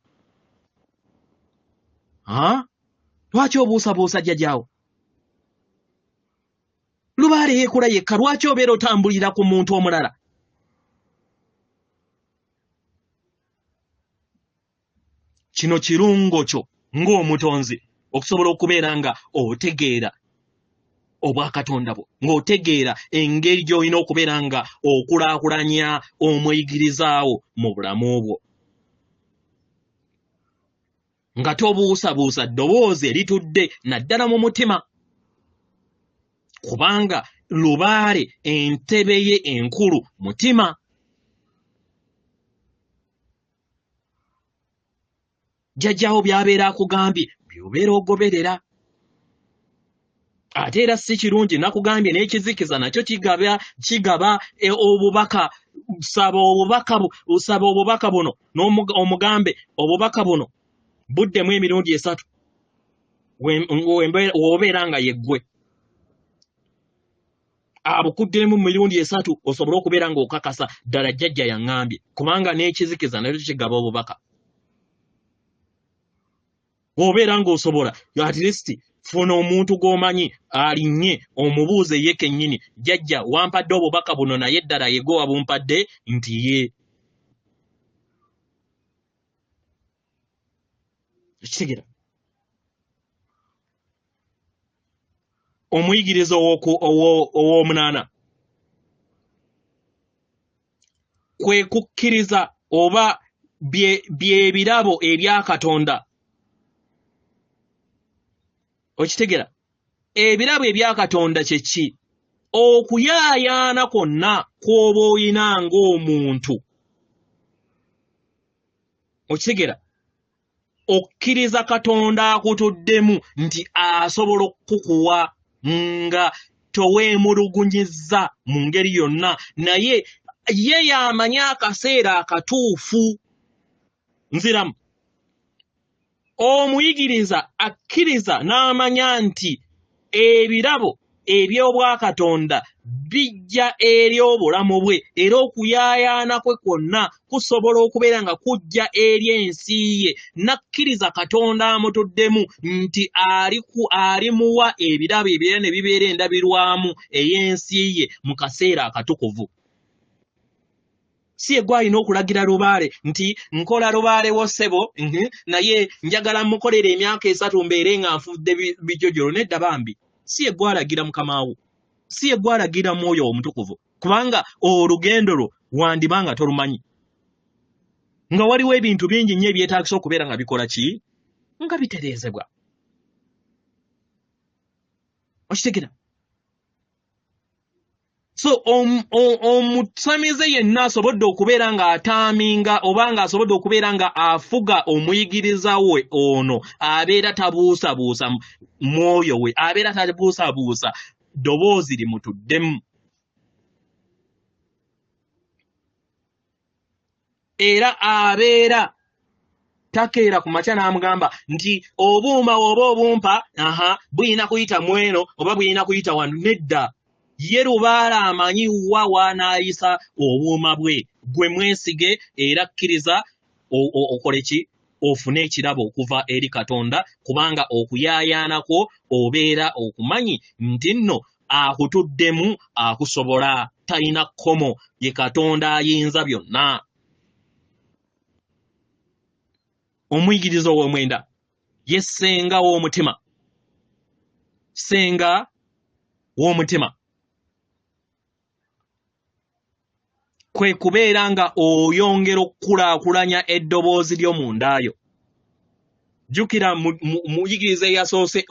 Lwaki obuusabuusa jjajjaawo? Lubaale yeekola yekka, lwaki obeera otambulira ku muntu omulala? Kino kirungo kyo ng'omutonzi okusobola okubeera nga otegeera obwakatonda bwo, ng'otegeera engeri gy'olina okubeera nga okulaakulanya omuyigirizaawo mu bulamu bwo, nga tobuusabuusa ddoboozi eritudde naddala mu mutima, kubanga lubaale entebe ye enkulu mutima. Jjajjaawo by'abeera akugambye by'obeera ogoberera. Ate era si kirungi nakugambye n'ekizikiza nakyo kigaba obubaka. Saba obubaka buno omugambe obubaka buno buddemu emirundi 3 w'obeera nga yeggwe. Abukuddemu mu mirundi 3 osobole okubeera ng'okakasa ddala jjajja yaŋŋambye, kubanga n'ekizikiza nakyo kigaba obubaka. Bw'obeera ng'osobola, at least funa omuntu gw'omanyi alinnye omubuuze ye kennyini, jjajja wampadde obubaka buno naye ddala ye gwe wabumpadde nti ye. Ekitegeera? Omuyigiriza ow'omunaana kwe kukkiriza oba bye birabo ebya Katonda. Okitegeera? Ebirabo ebya Katonda kye ki? Okuyaayaana kwonna kw'oba oyina ng'omuntu. Okitegeera? Okkiriza Katonda akutuddemu nti asobola okukuwa nga Toweemulugunyizza mu ngeri yonna, naye ye y'amanyi akaseera akatuufu. Nziramu, omuyigiriza akkiriza n'amanya nti ebirabo eby'obwakatonda bijja eri obulamu bwe, era okuyaayaana kwe kwonna kusobola okubeera nga kujja eri ensi ye, n'akkiriza Katonda amutuddemu nti alimuwa ebirabo ebyo ne bibeera endabirwamu ey'ensi ye mu kaseera akatukuvu. Si ye gw'alina okulagira lubaale nti nkola lubaale wo ssebo, naye njagala mmukolere emyaka 3 mbeere nga nfudde bijojolo. Nedda bambi, si ye gw'alagira mukama wo, si ye gw'alagira mwoyo omutukuvu, kubanga olugendo lwo wandiba nga tolumanyi, nga waliwo ebintu bingi nnyo ebyetaagisa okubeera nga bikola ki, nga bitereezebwa. Okitegera? So omusamize yenna asobodde okubeera ng'ataaminga oba ng'asobodde okubeera nga afuga omuyigiriza we ono, abeera tabuusabuusa mwoyo we, abeera tabuusabuusa ddoboozi limutuddemu. Era abeera takeera ku makya n'amugamba nti obuuma oba obumpa aha buyina kuyita mweno oba buyina kuyita wano. Nedda, ye lubaale amanyi wa w'anaayisa obuuma bwe. Gwe mwesige era kkiriza okole ki, ofune ekirabo okuva eri Katonda, kubanga okuyaayaana kwo obeera okumanyi nti nno akutuddemu akusobola, talina kkomo, ye Katonda ayinza byonna. Omuyigiriza ow'omwenda ye ssenga w'omutima, ssenga w'omutima kwe kubeera nga oyongera okukulaakulanya eddoboozi lyo munda yo. Jjukira muyigiriza eyasoose,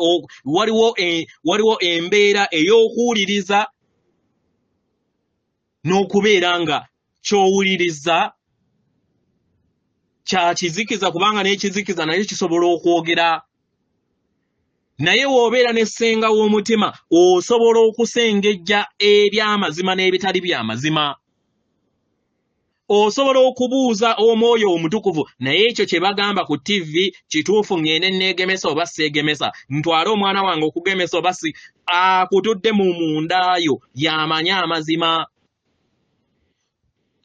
waliwo embeera ey'okuwuliriza n'okubeera nga ky'owuliriza kya kizikiza, kubanga n'ekizikiza naye kisobola okwogera. Naye w'obeera ne ssenga w'omutima osobola okusengejja eby'amazima n'ebitali by'amazima. Osobola okubuuza omwoyo omutukuvu, naye ekyo kye bagamba ku TV kituufu, ngende neegemesa oba seegemesa, ntwale omwana wange okugemesa oba si. Akutudde mu mundaayo y'amanyi amazima.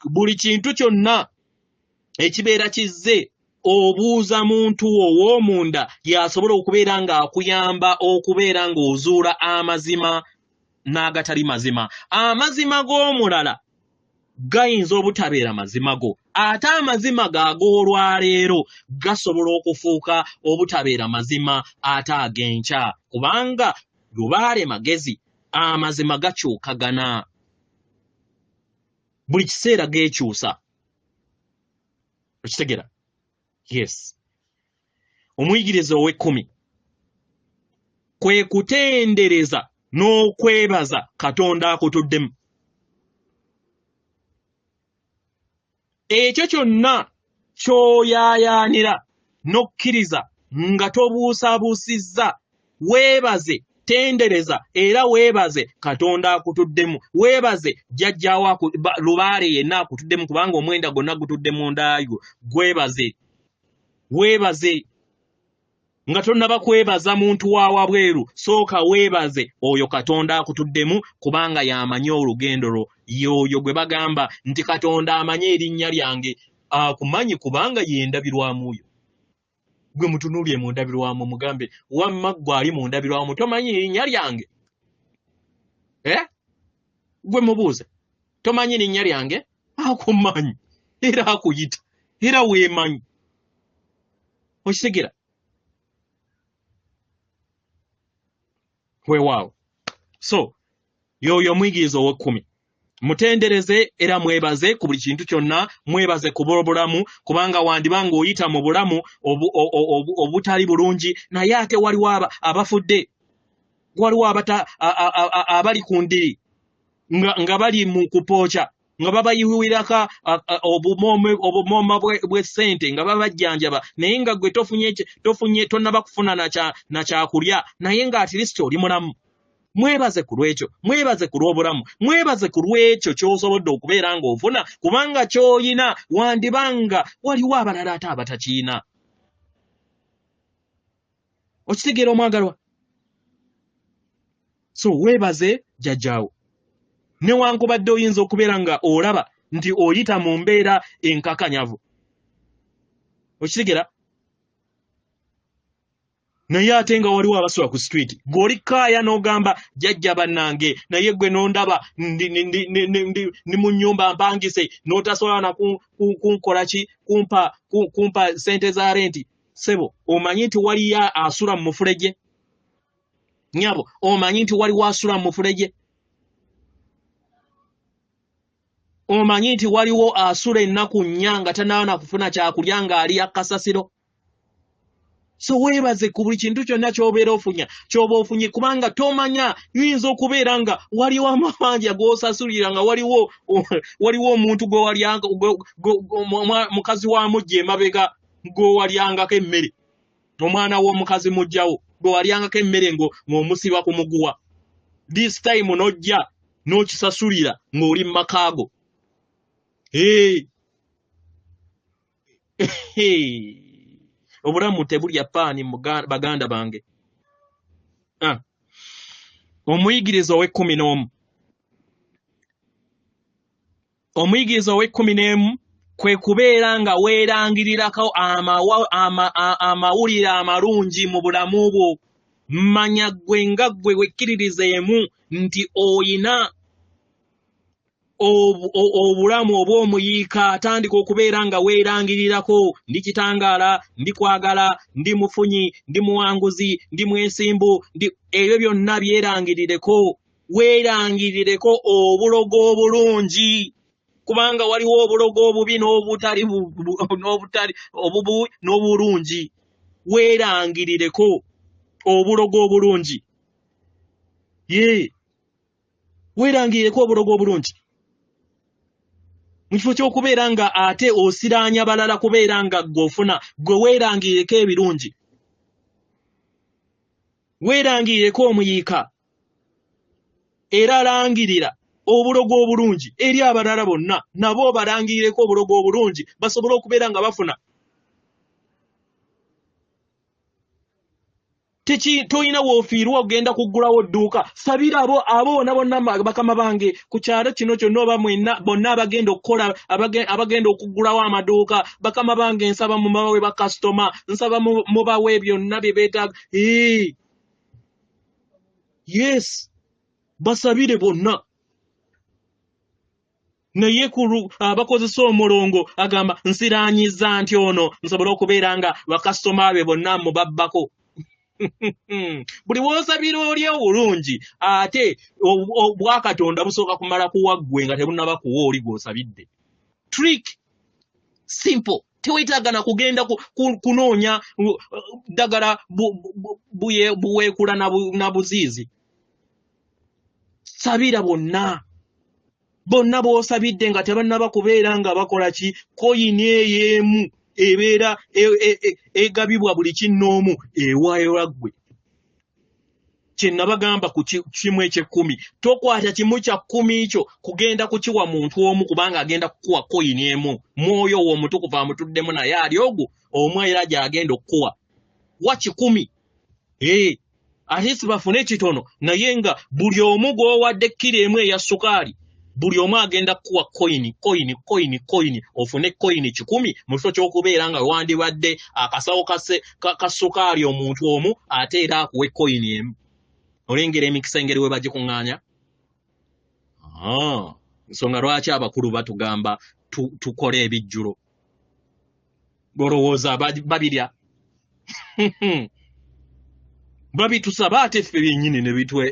Buli kintu kyonna ekibeera kizze obuuza muntu ow'omunda, y'asobola okubeera ng'akuyamba okubeera ng'ozuula amazima n'agatali mazima. Amazima g'omulala gayinza obutabeera mazima go, ate amazima g'ag'olwaleero gasobola okufuuka obutabeera mazima ate ag'enkya, kubanga lubaale magezi, amazima gakyukagana buli kiseera, geekyusa. Okitegera? Yes. Omuyigiriza ow'ekkumi kwe kutendereza n'okwebaza Katonda akutuddemu. Ekyo kyonna ky'oyaayaanira n'okkiriza nga tobuusabuusizza, weebaze, tendereza era weebaze Katonda akutuddemu, weebaze jjajjaawo lubaale yenna akutuddemu, kubanga omwenda gwonna gutudde munda yo. Gwebaze, weebaze nga tonnaba kwebaza muntu wa wabweru, sooka weebaze oyo Katonda akutuddemu, kubanga y'amanyi olugendo lwo. Y'oyo gwe bagamba nti Katonda amanyi erinnya lyange, akumanyi kubanga ye ndabirwamu yo. Gwe mutunuulire mu ndabirwamu, mugambe, wamma ggwe ali mu ndabirwamu tomanyi erinnya lyange? Eh? Gwe mubuuze, tomanyi linnya lyange? Akumanyi era akuyita era weemanyi. Okitegera? Weewaawo. So y'oyo omuyigiriza ow'ekkumi. Mutendereze era mwebaze ku buli kintu kyonna, mwebaze ku bw'obulamu, kubanga wandiba ng'oyita mu bulamu obutali bulungi, naye ate waliwo abafudde, waliwo abali ku ndiri nga bali mu kupooca, nga babayiwirako obumooma bw'essente, nga babajjanjaba, naye nga gwe tofunye, tonnaba kufuna na kyakulya, naye nga at least oli mulamu. Mwebaze ku lw'ekyo, mwebaze ku lw'obulamu, mwebaze ku lw'ekyo ky'osobodde okubeera ng'ofuna, kubanga ky'oyina wandiba nga waliwo abalala ate abatakiyina. Okitegeera omwagalwa? So weebaze jjajjaawo, newankubadde oyinza okubeera nga olaba nti oyita mu mbeera enkakanyavu. Okitegeera? Naye ate nga waliwo abasula ku street, gw'oli kaaya n'ogamba jjajja bannange, naye gwe n'ondaba ndi mu nnyumba mpangise, n'otasobola na kunkola ki, kumpa ssente za renti. Ssebo, omanyi nti waliyo asula mu mufulejje? Nnyabo, omanyi nti waliwo asula mu mufulejje? Omanyi nti waliwo asula ennaku nnya nga tannaba na kufuna kyakulya ng'ali akasasiro? So weebaze ku buli kintu kyonna ky'obeera ofunya, ky'oba ofunye, kubanga tomanya, yinza okubeera nga waliwo amabanja g'osasulira, nga waliwo omuntu gwe walyanga, mukazi wa mujja emabega gwe walyangako emmere, omwana w'omukazi mujjawo gwe walyangako emmere ng'omusiba ku muguwa. This time n'ojja n'okisasulira ng'oli mu makaago. Hey. Obulamu tebulya paani, baganda bange. Omuyigiriza ow'ekkumi n'omu. Omuyigiriza ow'ekkumi n'emu kwe kubeera nga weerangirirako amawulire amalungi mu bulamu bwo. Manya ggwe nga ggwe wekkiririzeemu nti oyina obulamu obw'omuyiika. Atandika okubeera nga weerangirirako, ndi kitangaala, ndi kwagala, ndi mufunyi, ndi muwanguzi, ndi mwesimbu, ndi ebyo byonna byerangirireko. Weerangirireko obulogo obulungi, kubanga waliwo obulogo obubi n'obutali n'obutali obubu n'obulungi. Weerangirireko obulogo obulungi. Ye weerangirireko obulogo obulungi mu kifo ky'okubeera nga ate osiraanya balala kubeera nga ggwe ofuna. Ggwe weerangirireko ebirungi, weerangirireko omuyiika, era langirira obulogo obulungi eri abalala bonna, nabo balangirireko obulogo obulungi basobole okubeera nga bafuna. Tolina woofiirwa ogenda kuggulawo dduuka, sabira abo abo bonna bonna, bakama bange ku kyalo kino kyonna oba mwenna bonna abagenda okukola, abagenda okuggulawo amaduuka, bakama bange nsaba mubawe bakasitoma, nsaba mubawe byonna bye beetaaga. Yes, basabire bonna. Naye abakozesa omulongo agamba nsiraanyiza nti ono nsobole okubeera nga bakasitoma be bonna mubabbako. Buli w'osabira oli obulungi, ate obwakatonda busooka kumala kuwa ggwe nga tebunnaba kuwa oli gw'osabidde. Trick simple, teweetaaga na kugenda kunoonya ddagala buweekula na buziizi. Sabira bonna bonna b'osabidde nga tebannaba kubeera nga bakola ki, koyini eyo emu ebeera egabibwa buli kinnoomu ewaayolwa ggwe. Kye nabagamba ku kimu eky'ekkumi, tokwata kimu kya kkumi kyo kugenda kukiwa muntu omu, kubanga agenda kukuwa koyini emu. Mwoyo wo omutukuvu amutuddemu naye ali ogwo omu era gy'agenda okukuwa wa 100. Ate si bafune ekitono, naye nga buli omu gw'owadde kiro emu eya sukaali, buli omu agenda kukuwa koyini, koyini, koyini, koyini, ofune koyini 100 mu kifo ky'okubeera nga wandibadde akasawo ka sukaali omuntu omu ate era akuwe koyini emu. Olengera emikisa engeri we bagikuŋŋaanya. Nsonga lwaki abakulu batugamba tukole ebijjulo. Olowooza babirya babitusaba, ate ffe byennyini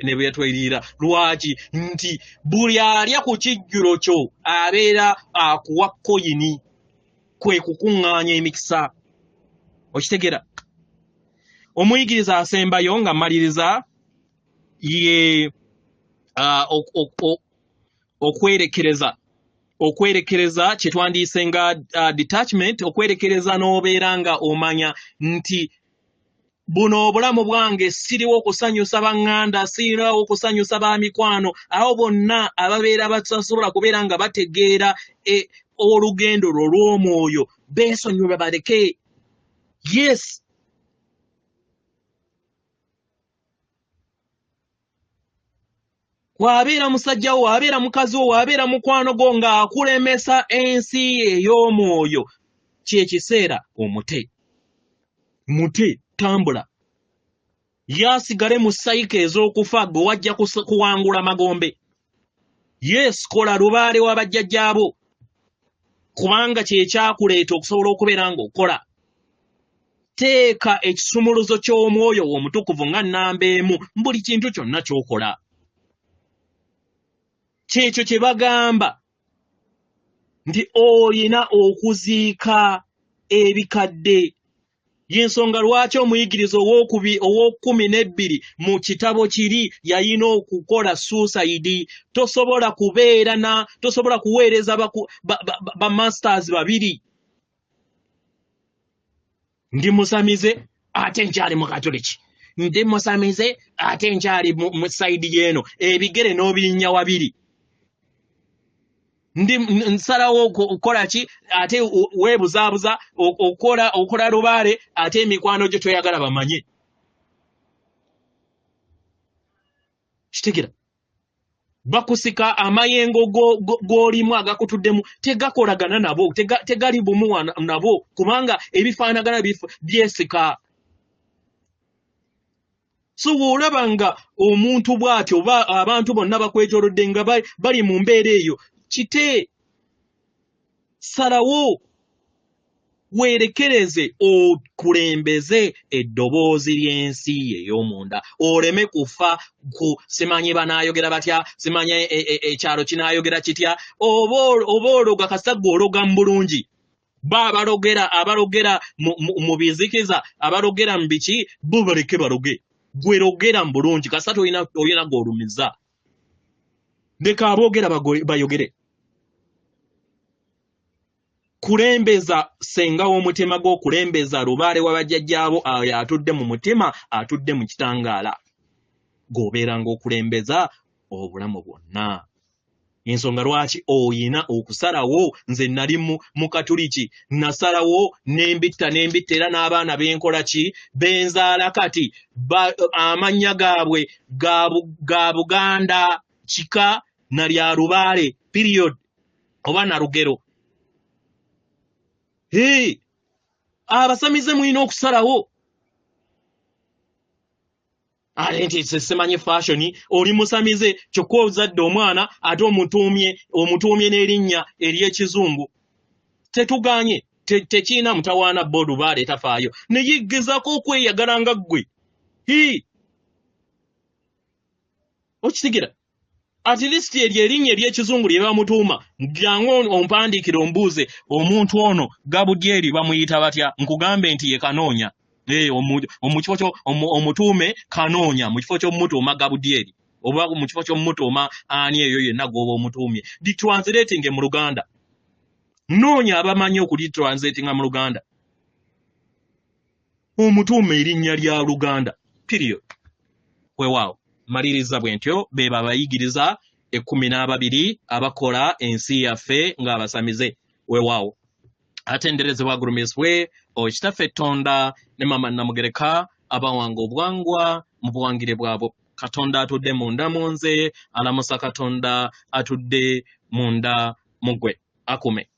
ne byetwerira. Lwaki? Nti buli alya ku kijjulo kyo abeera akuwa koyini, kwe kukuŋŋaanya emikisa. Okitegeera? Omuyigiriza asembayo nga mmaliriza ye okwerekereza. Okwerekereza kye twandiyise nga detachment, okwerekereza n'obeera nga omanya nti Buno obulamu bwange siriwo kusanyusa baŋŋanda, siriwo kusanyusa ba mikwano, abo bonna ababeera batasobola kubeera nga bategeera olugendo lwo lw'omwoyo, beesonyiwe baleke. Yes. Bw'abeera musajja wo, bw'abeera mukazi wo, bw'abeera mukwano gwo ng'akulemesa ensi ey'omwoyo, kye kiseera omute. Mute, tambula. Yasigale mu sayika ez'okufa gwe wajja kuwangula magombe. Yes, kola lubaale wa bajjajjaabo, kubanga kye kyakuleeta okusobola okubeera ng'okola. Teeka ekisumuluzo ky'omwoyo wo omutukuvu nga nnamba emu mu buli kintu kyonna ky'okola. Kyekyo kye bagamba nti olina okuziika ebikadde. Y'ensonga lwaki omuyigiriza ow'okkumi n'ebbiri mu kitabo kiri yalina okukola suicide. Tosobola kubeera na, tosobola kuweereza ba masters babiri. Ndi musamize ate nkyali mu Katoliki, ndi musamize ate nkyali mu sayidi y'eno, ebigere n'obirinnya wabiri. Ndi nsalawo okukola ki ate weebuzaabuza okola lubaale ate emikwano gyo toyagala bamanye. Kitegera bakusika amayengo g'olimu agakutuddemu tegakolagana nabo, tegali bumu nabo, kubanga ebifaanagana byesika. So bw'olaba nga omuntu bw'atyo oba abantu bonna bakwetoolodde nga bali mu mbeera eyo, kite, salawo, weerekereze, okulembeze eddoboozi ly'ensi ey'omunda, oleme kufa ku simanyi banaayogera batya, simanyi ekyalo kinaayogera kitya, oba ologa kasita ggwe ologa mu bulungi. Ba abalogera mu bizikiza, abalogera mu biki, bo baleke baloge. Gwe logera mu bulungi, kasita olina gw'olumiza. Leka aboogera bayogere. Kulembeza ssenga w'omutima gwo, kulembeza lubaale wa bajjajjaabo oyo atudde mu mutima, atudde mu kitangaala. G'obeera ng'okulembeza obulamu bwonna. Ensonga lwaki oyina okusalawo, nze nali mu Katuliki, nasalawo n'embitta n'embitta era n'abaana benkola ki benzaala kati amannya gaabwe ga Buganda kika na lya lubaale period oba na lugero. Hey, abasamize mulina okusalawo. Ate nti simanyi fashion, oli musamize kyokka ozadde omwana ate omutuumye n'erinnya ery'ekizungu. Tetuganye, tekirina mutawaana bo lubaale tafaayo, naye gezaako okweyagala nga ggwe. Hii! Okisigira? At least eryo erinnya ery'ekizungu lye bamutuuma, jangu ompandiikire ombuuze omuntu ono Gabudyeri bamuyita batya, nkugambe nti ye Kanoonya. Mu kifo kyo omutuume Kanoonya, mu kifo ky'omutuuma Gabudyeri, oba mu kifo ky'omutuuma ani eyo yenna gw'oba omutuumye. Ditranslating mu Luganda. Noonya abamanyi okuditranslatinga mu Luganda. Omutuume erinnya lya Luganda. Period. Weewaawo. Maliriza bwe ntyo, be babayigiriza 12 abakola ensi yaffe ng'abasamize. Weewaawo. Atenderezebwa agulumizibwe Kitaffe Ttonda ne Maama Namugereka abawanga obwangwa mu buwangire bwabwo. Katonda atudde munda mu nze, alamusa Katonda atudde munda mu ggwe. Akume.